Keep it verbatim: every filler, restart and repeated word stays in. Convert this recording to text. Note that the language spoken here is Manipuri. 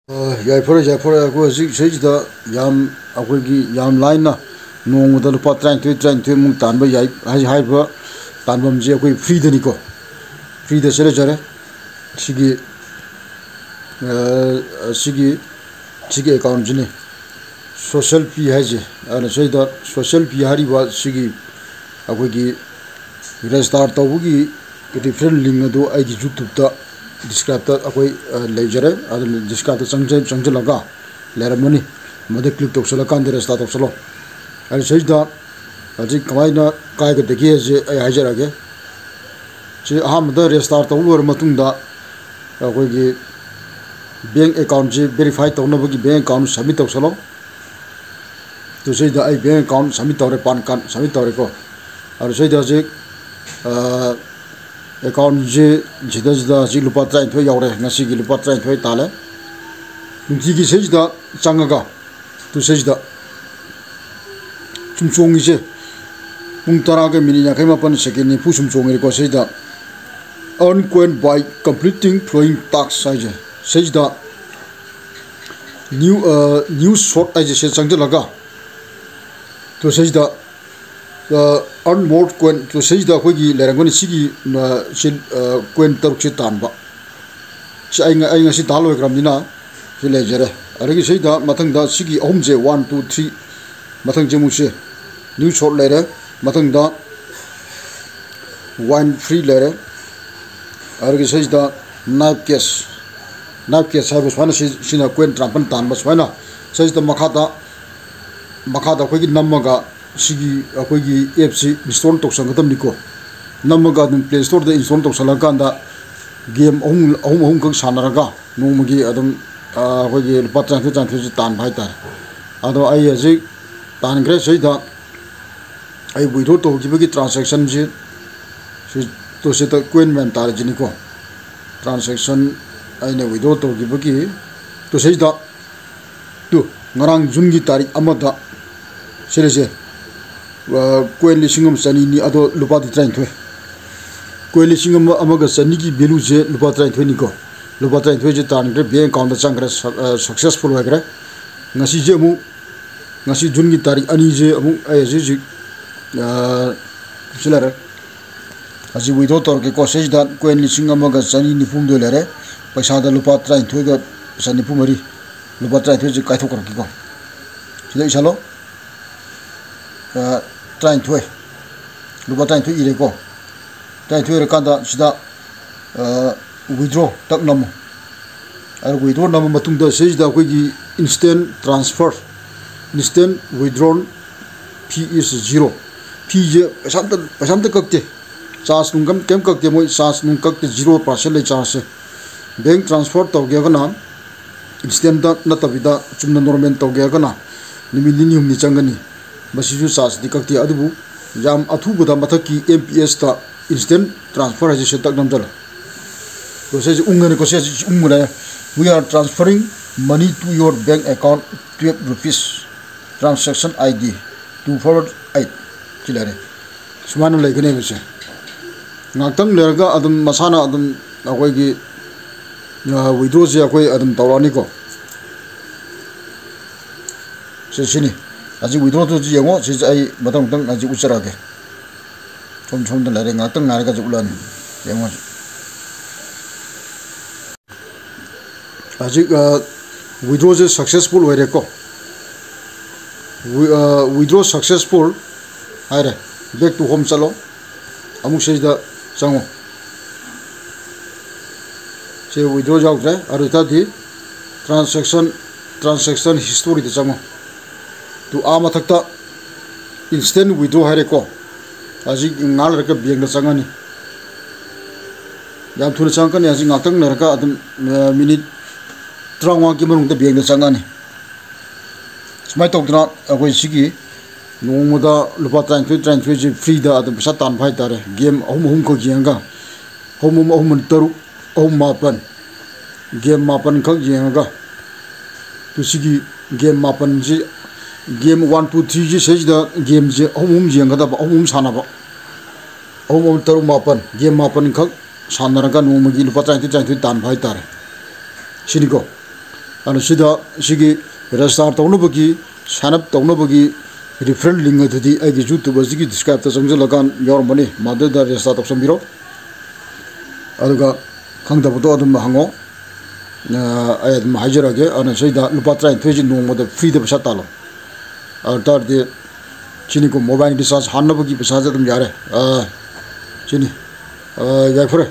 ꯑ, ꯌꯥꯏꯐꯔꯦ, ꯌꯥꯏꯐꯔꯦ꯫ ꯑꯩꯈꯣꯏ ꯍꯧꯖꯤꯛ ꯁꯤꯗꯩꯁꯤꯗ ꯌꯥꯝ, ꯑꯩꯈꯣꯏꯒꯤ ꯌꯥꯝ ꯂꯥꯏꯅ ꯅꯣꯡꯃꯗ ꯂꯨꯄꯥ ꯇꯔꯥꯅꯤꯊꯣꯏ, ꯇꯔꯥꯅꯤꯊꯣꯏꯃꯨꯛ ꯇꯥꯟꯕ ꯌꯥꯏ꯫ ꯍꯥꯏ-, ꯍꯥꯏꯔꯤꯕ ꯇꯥꯟꯐꯝꯁꯦ ꯑꯩꯈꯣꯏ ꯐ꯭ꯔꯤꯗꯅꯤꯀꯣ, ꯐ꯭ꯔꯤꯗ ꯆꯠꯂꯖꯔꯦ꯫ ꯁꯤꯒꯤ, ꯑ, ꯁꯤꯒꯤ, ꯁꯤꯒꯤ ꯑꯦꯀꯥꯎꯟꯁꯤꯅꯤ ꯁꯣꯁꯦꯜ ꯄꯤ ꯍꯥꯏꯁꯦ꯫ ꯑꯗꯨꯅ ꯁꯤꯗ ꯁꯣꯁꯦꯜ ꯄꯤ ꯍꯥꯏꯔꯤꯕ ꯁꯤꯒꯤ ꯑꯩꯈꯣꯏꯒꯤ ꯔꯦꯖꯤꯁꯇꯥꯔ ꯇꯧꯕꯒꯤ ꯔꯤꯐꯔꯦꯟ ꯂꯤꯡ ꯑꯗꯨ ꯑꯩꯒꯤ ꯌꯨꯇ꯭ꯌꯨꯕꯇ ꯗꯤꯁꯀ꯭ꯔꯥꯏꯕꯇ ꯑꯩꯈꯣꯏ, ꯑ, ꯂꯩꯖꯔꯦ꯫ ꯑꯗꯨꯅ ꯗꯤꯁꯀ꯭ꯔꯥꯏꯕꯇ ꯆꯪꯖ-, ꯆꯪꯁꯤꯜꯂꯒ ꯂꯩꯔꯝꯃꯅꯤ꯫ ꯃꯗꯨ ꯀ꯭ꯂꯤꯛ ꯇꯧꯁꯤꯜꯂꯀꯥꯟꯗ ꯔꯦꯖꯤꯁꯇꯥꯔ ꯇꯧꯁꯤꯜꯂꯣ꯫ ꯑꯗꯨ ꯁꯤꯗ ꯍꯧꯖꯤꯛ ꯀꯃꯥꯏꯅ ꯀꯥꯏꯒꯗꯒꯦꯁꯦ ꯑꯩ ꯍꯥꯏꯖꯔꯛꯑꯒꯦ꯫ ꯁꯤ ꯑꯍꯥꯟꯕꯗ ꯔꯦꯖꯤꯁꯇꯥꯔ ꯇꯧꯕ ꯂꯣꯏꯔ ꯃꯇꯨꯡꯗ ꯑꯩꯈꯣꯏꯒꯤ ꯕꯦꯡ ꯑꯦꯀꯥꯎꯟꯁꯤ ꯚꯦꯔꯤꯐꯥꯏ ꯇꯧꯅꯕꯒꯤ ꯕꯦꯡ ꯑꯦꯀꯥꯎꯟ ꯁꯕꯃꯤꯠ ꯇꯧꯁꯤꯜꯂꯣ꯫ ꯑꯗꯨ ꯁꯤꯗ ꯑꯩ ꯕꯦꯡ ꯑꯦꯀꯥꯎꯟ ꯁꯕꯃꯤꯠ ꯇꯧꯔꯦ, ꯄꯥꯟ ꯀꯥꯔꯗ ꯁꯕꯃꯤꯠ ꯇꯧꯔꯦꯀꯣ꯫ ꯑꯗꯨ ꯁꯤꯗ ꯍꯧꯖꯤꯛ, ꯑ, ꯑꯦꯀꯥꯎꯟꯁꯤ ꯁꯤꯗꯩꯁꯤꯗ ꯍꯧꯖꯤꯛ ꯂꯨꯄꯥ ꯇꯔꯥꯅꯤꯊꯣꯏ ꯌꯥꯎꯔꯦ, ꯉꯁꯤꯒꯤ ꯂꯨꯄꯥ ꯇꯔꯥꯅꯤꯊꯣꯏ ꯇꯥꯜꯂꯦ꯫ ꯅꯨꯡꯇꯤꯒꯤ ꯁꯤꯗꯩꯁꯤꯗ ꯆꯪꯉꯒ, ꯑꯗꯨ ꯁꯤꯗꯩꯁꯤꯗ ꯁꯨꯝ ꯆꯣꯡꯉꯤꯁꯦ ꯄꯨꯡ ꯇꯔꯥꯒ ꯃꯤꯅꯤꯠ ꯌꯥꯡꯈꯩ ꯃꯥꯄꯟ ꯁꯦꯀꯦꯟ ꯅꯤꯐꯨ ꯁꯨꯝ ꯆꯣꯡꯉꯤꯀꯣ꯫ ꯁꯤꯗ "Earn coin by completing following task" ꯍꯥꯏꯁꯦ, ꯁꯤꯗꯩꯁꯤꯗ new, ꯑ, new shot ꯍꯥꯏꯁꯦ ꯁꯤꯗ ꯆꯪꯁꯤꯜꯂꯒ, ꯑꯗꯨ ꯁꯤꯗꯩꯁꯤꯗ, ꯑ, "Earn more coin", ꯑꯗꯨ ꯁꯤꯗꯩꯁꯤꯗ ꯑꯩꯈꯣꯏꯒꯤ ꯂꯩꯔꯝꯒꯅꯤ꯫ ꯁꯤꯒꯤ, ꯑ, ꯁꯤ, ꯑ, ꯀꯣꯏꯟ ꯇꯔꯨꯛꯁꯦ ꯇꯥꯟꯕ꯫ ꯁꯤ ꯑꯩ ꯉ-, ꯑꯩ ꯉꯁꯤ ꯇꯥꯟ ꯂꯣꯏꯈ꯭ꯔꯕꯅꯤꯅ ꯁꯤ ꯂꯩꯖꯔꯦ꯫ ꯑꯗꯒꯤ ꯁꯤꯗ ꯃꯊꯪꯗ ꯁꯤꯒꯤ ꯑꯍꯨꯝꯁꯦ, one, two, three, ꯃꯊꯪꯁꯦ ꯑꯃꯨꯛꯁꯦ new shot ꯂꯩꯔꯦ, ꯃꯊꯪꯗ win free ꯂꯩꯔꯦ, ꯑꯗꯒꯤ ꯁꯤꯗ knife cash, knife cash ꯍꯥꯏꯕ ꯁꯨꯃꯥꯏꯅ ꯁꯤ-, ꯁꯤꯅ ꯀꯣꯏꯟ ꯇꯔꯥꯃꯥꯄꯟ ꯇꯥꯟꯕ ꯁꯨꯃꯥꯏꯅ꯫ ꯁꯤꯗ ꯃꯈꯥꯗ, ꯃꯈꯥꯗ ꯑꯩꯈꯣꯏꯒꯤ ꯅꯝꯃꯒ ꯁꯤꯒꯤ ꯑꯩꯈꯣꯏꯒꯤ ꯑꯦꯞꯁꯤ ꯏꯟꯁꯇꯣꯜ ꯇꯧꯁꯟꯒꯗꯕꯅꯤꯀꯣ꯫ ꯅꯝꯃꯒ ꯑꯗꯨꯝ ꯄ꯭ꯂꯦ ꯁ꯭ꯇꯣꯔꯗ ꯏꯟꯁꯇꯣꯜ ꯇꯧꯁꯜꯂꯀꯥꯟꯗ ꯒꯦꯝ ꯑꯍꯨꯝ, ꯑꯍꯨꯝ, ꯑꯍꯨꯝꯈꯛ ꯁꯥꯟꯅꯔꯒ ꯅꯣꯡꯃꯒꯤ ꯑꯗꯨꯝ, ꯑ, ꯑꯩꯈꯣꯏꯒꯤ ꯂꯨꯄꯥ ꯇꯔꯥꯅꯤꯊꯣꯏ, ꯇꯔꯥꯅꯤꯊꯣꯏꯁꯤ ꯇꯥꯟꯕ ꯍꯥꯏꯇꯥꯔꯦ꯫ ꯑꯗꯣ ꯑꯩ ꯍꯧꯖꯤꯛ ꯇꯥꯟꯈ꯭ꯔꯦ꯫ ꯁꯤꯗ ꯑꯩ ꯋꯤꯗ꯭ꯔꯣ ꯇꯧꯈꯤꯕꯒꯤ ꯇ꯭ꯔꯥꯟꯁꯦꯛꯁꯟꯁꯤ ꯁꯤ, ꯇꯣ ꯁꯤꯗ ꯀꯣꯏꯟ ꯃꯌꯥꯝ ꯇꯥꯔꯁꯤꯅꯤꯀꯣ꯫ ꯇ꯭ꯔꯥꯟꯁꯦꯛꯁꯟ ꯑꯩꯅ ꯋꯤꯗ꯭ꯔꯣ ꯇꯧꯈꯤꯕꯒꯤ, ꯇꯣ ꯁꯤꯗ, ꯇꯨ, ꯉꯔꯥꯡ ꯖꯨꯟꯒꯤ ꯇꯥꯔꯤꯛ ꯑꯃꯗ ꯁꯤꯗꯁꯦ, ꯑ, ꯀꯣꯏꯟ ꯂꯤꯁꯤꯡ ꯑꯃ ꯆꯅꯤꯅꯤ, ꯑꯗꯣ ꯂꯨꯄꯥꯗꯤ ꯇꯔꯥꯅꯤꯊꯣꯏ꯫ ꯀꯣꯏꯟ ꯂꯤꯁꯤꯡ ꯑꯃ, ꯑꯃꯒ ꯆꯅꯤꯒꯤ ꯚꯦꯂꯨꯁꯦ ꯂꯨꯄꯥ ꯇꯔꯥꯅꯤꯊꯣꯏꯅꯤꯀꯣ꯫ ꯂꯨꯄꯥ ꯇꯔꯥꯅꯤꯊꯣꯏꯁꯦ ꯇꯥꯟꯈ꯭ꯔꯦ, ꯕꯦꯡ ꯑꯦꯀꯥꯎꯟꯗ ꯆꯪꯈ꯭ꯔꯦ, ꯁꯛ-, ꯑ, ꯁꯛꯁꯦꯁꯐꯨꯜ ꯑꯣꯏꯈ꯭ꯔꯦ꯫ ꯉꯁꯤꯁꯦ ꯑꯃꯨꯛ, ꯉꯁꯤ ꯖꯨꯟꯒꯤ ꯇꯥꯔꯤꯛ ꯑꯅꯤꯁꯦ ꯑꯃꯨꯛ ꯑꯩ ꯍꯧꯖꯤꯛ ꯍꯧꯖꯤꯛ, ꯑ, ꯁꯤ ꯂꯩꯔꯦ꯫ ꯍꯧꯖꯤꯛ ꯋꯤꯗ꯭ꯔꯣ ꯇꯧꯔꯛꯀꯦꯀꯣ꯫ ꯁꯤꯁꯤꯗ ꯀꯣꯏꯟ ꯂꯤꯁꯤꯡ ꯑꯃꯒ ꯆꯅꯤ ꯅꯤꯐꯨ ꯍꯨꯝꯗꯣꯏ ꯂꯩꯔꯦ꯫ ꯄꯩꯁꯥꯗ ꯂꯨꯄꯥ ꯇꯔꯥꯅꯤꯊꯣꯏꯒ ꯄꯩꯁꯥ ꯅꯤꯐꯨ ꯃꯔꯤ, ꯂꯨꯄꯥ ꯇꯔꯥꯅꯤꯊꯣꯏꯁꯦ ꯀꯥꯏꯊꯣꯛꯈ꯭ꯔꯛꯀꯦꯀꯣ꯫ ꯁꯤꯗ ꯏꯁꯜꯂꯣ꯫ ꯑ, ꯇꯔꯥꯅꯤꯊꯣꯏ, ꯂꯨꯄꯥ ꯇꯔꯥꯅꯤꯊꯣꯏ ꯏꯔꯦꯀꯣ꯫ ꯇꯔꯥꯅꯤꯊꯣꯏ ꯏꯔꯀꯥꯟꯗ ꯁꯤꯗ, ꯑ, ꯋꯤꯗ꯭ꯔꯣ ꯇꯛ ꯅꯝꯃꯨ꯫ ꯑꯗꯨꯒ ꯋꯤꯗ꯭ꯔꯣ ꯅꯝꯃ ꯃꯇꯨꯡꯗ ꯁꯤꯁꯤꯗ ꯑꯩꯈꯣꯏꯒꯤ instant transfer, instant withdrawn fee is zero, ꯐꯤꯁꯦ ꯄꯩꯁꯥ ꯑꯝꯇ, ꯄꯩꯁꯥ ꯑꯝꯇ ꯀꯛꯇꯦ꯫ ꯆꯥꯔꯖ ꯅꯨꯡ ꯀꯩꯝ, ꯀꯩꯝ ꯀꯛꯇꯦ, ꯃꯣꯏ ꯆꯥꯔꯖ ꯅꯨꯡ ꯀꯛꯇꯦ, ꯖꯤꯔꯣ ꯄꯥꯔꯁꯦꯟ ꯂꯩ ꯆꯥꯔꯖꯁꯦ꯫ ꯕꯦꯡ ꯇ꯭ꯔꯥꯟꯁꯐꯔ ꯇꯧꯒꯦ ꯍꯥꯏꯔꯒꯅ, ꯏꯟꯁꯇꯦꯟꯇ ꯅꯠꯇꯕꯤꯗ ꯆꯨꯝꯅ ꯅꯣꯔꯃꯦꯜ ꯇꯧꯒꯦ ꯍꯥꯏꯔꯒꯅ, ꯅꯨꯃꯤꯠ ꯅꯤꯅꯤ ꯍꯨꯝꯅꯤ ꯆꯪꯒꯅꯤ꯫ ꯃꯁꯤꯁꯨ ꯆꯥꯔꯖꯇꯤ ꯀꯛꯇꯦ, ꯑꯗꯨꯕꯨ ꯌꯥꯝ ꯑꯊꯨꯕꯗ ꯃꯊꯛꯀꯤ ꯑꯦꯝ ꯄꯤ ꯑꯦꯁꯇ instant transfer ꯍꯥꯏꯁꯦ ꯁꯤ ꯇꯛ ꯅꯝꯁꯤꯜꯂꯣ꯫ ꯑꯗꯣ ꯁꯤꯁꯦ ꯎꯪꯒꯅꯤꯀꯣ, ꯁꯤꯁꯦ ꯎꯪꯒꯅꯤ꯫ "We are transferring money to your bank account, twelve rupees, transaction I D two four eight", ꯁꯤ ꯂꯩꯔꯦ꯫ ꯁꯨꯃꯥꯏꯅ ꯂꯩꯒꯅꯦꯕ ꯁꯦ꯫ ꯉꯥꯛꯇꯪ ꯂꯩꯔꯒ ꯑꯗꯨꯝ ꯃꯁꯥꯅ ꯑꯗꯨꯝ ꯑꯩꯈꯣꯏꯒꯤ, ꯑ, ꯋꯤꯗ꯭ꯔꯣꯁꯦ ꯑꯩꯈꯣꯏ ꯑꯗꯨꯝ ꯇꯧꯔꯛꯑꯅꯤꯀꯣ꯫ ꯁꯤ, ꯁꯤꯅꯤ꯫ ꯍꯧꯖꯤꯛ ꯋꯤꯗ꯭ꯔꯣꯗꯨꯁꯨ ꯌꯦꯡꯉꯣ꯫ ꯁꯤꯁꯦ ꯑꯩ ꯃꯊꯪ ꯃꯊꯪ ꯍꯧꯖꯤꯛ ꯎꯠꯆꯔꯛꯑꯒꯦ꯫ ꯁꯣꯝ, ꯁꯣꯝꯗ ꯂꯩꯔꯦ꯫ ꯉꯥꯛꯇꯪ ꯉꯥꯏꯔꯒꯁꯨ ꯎꯠꯂꯛꯑꯅꯤ꯫ ꯌꯦꯡꯉꯣ ꯍꯧꯖꯤꯛ꯫ ꯍꯧꯖꯤꯛ, ꯑ, ꯋꯤꯗ꯭ꯔꯣꯁꯦ ꯁꯛꯁꯦꯁꯐꯨꯜ ꯑꯣꯏꯔꯦꯀꯣ꯫ ꯋꯤ-, ꯑ, withdraw successful ꯍꯥꯏꯔꯦ꯫ Back to home ꯆꯠꯂꯣ꯫ ꯑꯃꯨꯛ ꯁꯤꯗ ꯆꯪꯉꯣ꯫ ꯁꯤ ꯋꯤꯗ꯭ꯔꯣ ꯌꯥꯎꯗ꯭ꯔꯦ꯫ ꯑꯗꯨ ꯑꯣꯏꯇꯥꯔꯗꯤ transaction, transaction historyꯗ ꯆꯪꯉꯣ꯫ ꯇꯨ ꯑꯥ ꯃꯊꯛꯇ instant withdraw ꯍꯥꯏꯔꯦꯀꯣ꯫ ꯍꯧꯖꯤꯛ ꯉꯥꯏꯍꯥꯛ ꯂꯩꯔꯒ ꯕꯦꯡꯗ ꯆꯪꯉꯅꯤ꯫ ꯌꯥꯝ ꯊꯨꯅ ꯆꯪꯉꯛꯀꯅꯤ꯫ ꯍꯧꯖꯤꯛ ꯉꯥꯛꯇꯪ ꯂꯩꯔꯒ ꯑꯗꯨꯝ, ꯑ, ꯃꯤꯅꯤꯠ ꯇꯔꯥꯃꯉꯥꯒꯤ ꯃꯅꯨꯡꯗ ꯕꯦꯡꯗ ꯆꯪꯉꯅꯤ꯫ ꯁꯨꯃꯥꯏꯅ ꯇꯧꯗꯅ ꯑꯩꯈꯣꯏ ꯁꯤꯒꯤ ꯅꯣꯡꯃꯗ ꯂꯨꯄꯥ ꯇꯔꯥꯅꯤꯊꯣꯏ, ꯇꯔꯥꯅꯤꯊꯣꯏꯁꯦ ꯐ꯭ꯔꯤꯗ ꯑꯗꯨꯝ ꯄꯩꯁꯥ ꯇꯥꯟꯕ ꯍꯥꯏꯇꯥꯔꯦ꯫ ꯒꯦꯝ ꯑꯍꯨꯝ ꯑꯍꯨꯝꯈꯛ ꯌꯦꯡꯉꯒ, ꯑꯍꯨꯝ ꯑꯍꯨꯝ, ꯑꯍꯨꯝ ꯇꯔꯨꯛ, ꯑꯍꯨꯝ ꯃꯥꯄꯟ, ꯒꯦꯝ ꯃꯥꯄꯟꯈꯛ ꯌꯦꯡꯉꯒ, ꯑꯗꯨ ꯁꯤꯒꯤ ꯒꯦꯝ ꯃꯥꯄꯟꯁꯤ, ꯒꯦꯝ one, two, threeꯁꯤ ꯁꯤꯁꯤꯗ ꯒꯦꯝꯁꯦ ꯑꯍꯨꯝ ꯑꯍꯨꯝ ꯌꯦꯡꯒꯗꯕ, ꯑꯍꯨꯝ ꯑꯍꯨꯝ ꯁꯥꯟꯅꯕ, ꯑꯍꯨꯝ ꯑꯍꯨꯝ ꯇꯔꯨꯛ ꯃꯥꯄꯟ, ꯒꯦꯝ ꯃꯥꯄꯟꯈꯛ ꯁꯥꯟꯅꯔꯒ ꯅꯣꯡꯃꯒꯤ ꯂꯨꯄꯥ ꯇꯔꯥꯅꯤꯊꯣꯏ ꯇꯔꯥꯅꯤꯊꯣꯏ ꯇꯥꯟꯕ ꯍꯥꯏꯇꯥꯔꯦ꯫ ꯁꯤꯅꯤꯀꯣ꯫ ꯑꯗꯣ ꯁꯤꯗ ꯁꯤꯒꯤ register ꯇꯧꯅꯕꯒꯤ, sign up ꯇꯧꯅꯕꯒꯤ referral link ꯑꯗꯨꯗꯤ ꯑꯩꯒꯤ YouTube ꯑꯁꯤꯒꯤ descriptionꯗ ꯆꯪꯁꯤꯜꯂꯀꯥꯟ ꯌꯥꯎꯔꯝꯕꯅꯤ, ꯃꯗꯨꯗ register ꯇꯧꯁꯟꯕꯤꯔꯣ꯫ ꯑꯗꯨꯒ ꯈꯪꯗꯕꯗꯣ ꯑꯗꯨꯝ ꯍꯪꯉꯣ꯫ ꯑ, ꯑꯩ ꯑꯗꯨꯝ ꯍꯥꯏꯖꯔꯛꯑꯒꯦ꯫ ꯑꯗꯨꯅ ꯁꯤꯗ ꯂꯨꯄꯥ ꯇꯔꯥꯅꯤꯊꯣꯏꯁꯤ ꯅꯣꯡꯃꯗ freeꯗ ꯄꯩꯁꯥ ꯇꯥꯜꯂꯣ꯫ ꯑꯗꯨ ꯇꯥꯔꯗꯤ ꯁꯤꯅꯤꯀꯣ, mobile recharge ꯍꯥꯟꯅꯕꯒꯤ ꯄꯩꯁꯥꯁꯦ ꯑꯗꯨꯝ ꯌꯥꯔꯦ꯫ ꯑ, ꯁꯤꯅꯤ꯫ ꯑ, ꯌꯥꯏꯐꯔꯦ꯫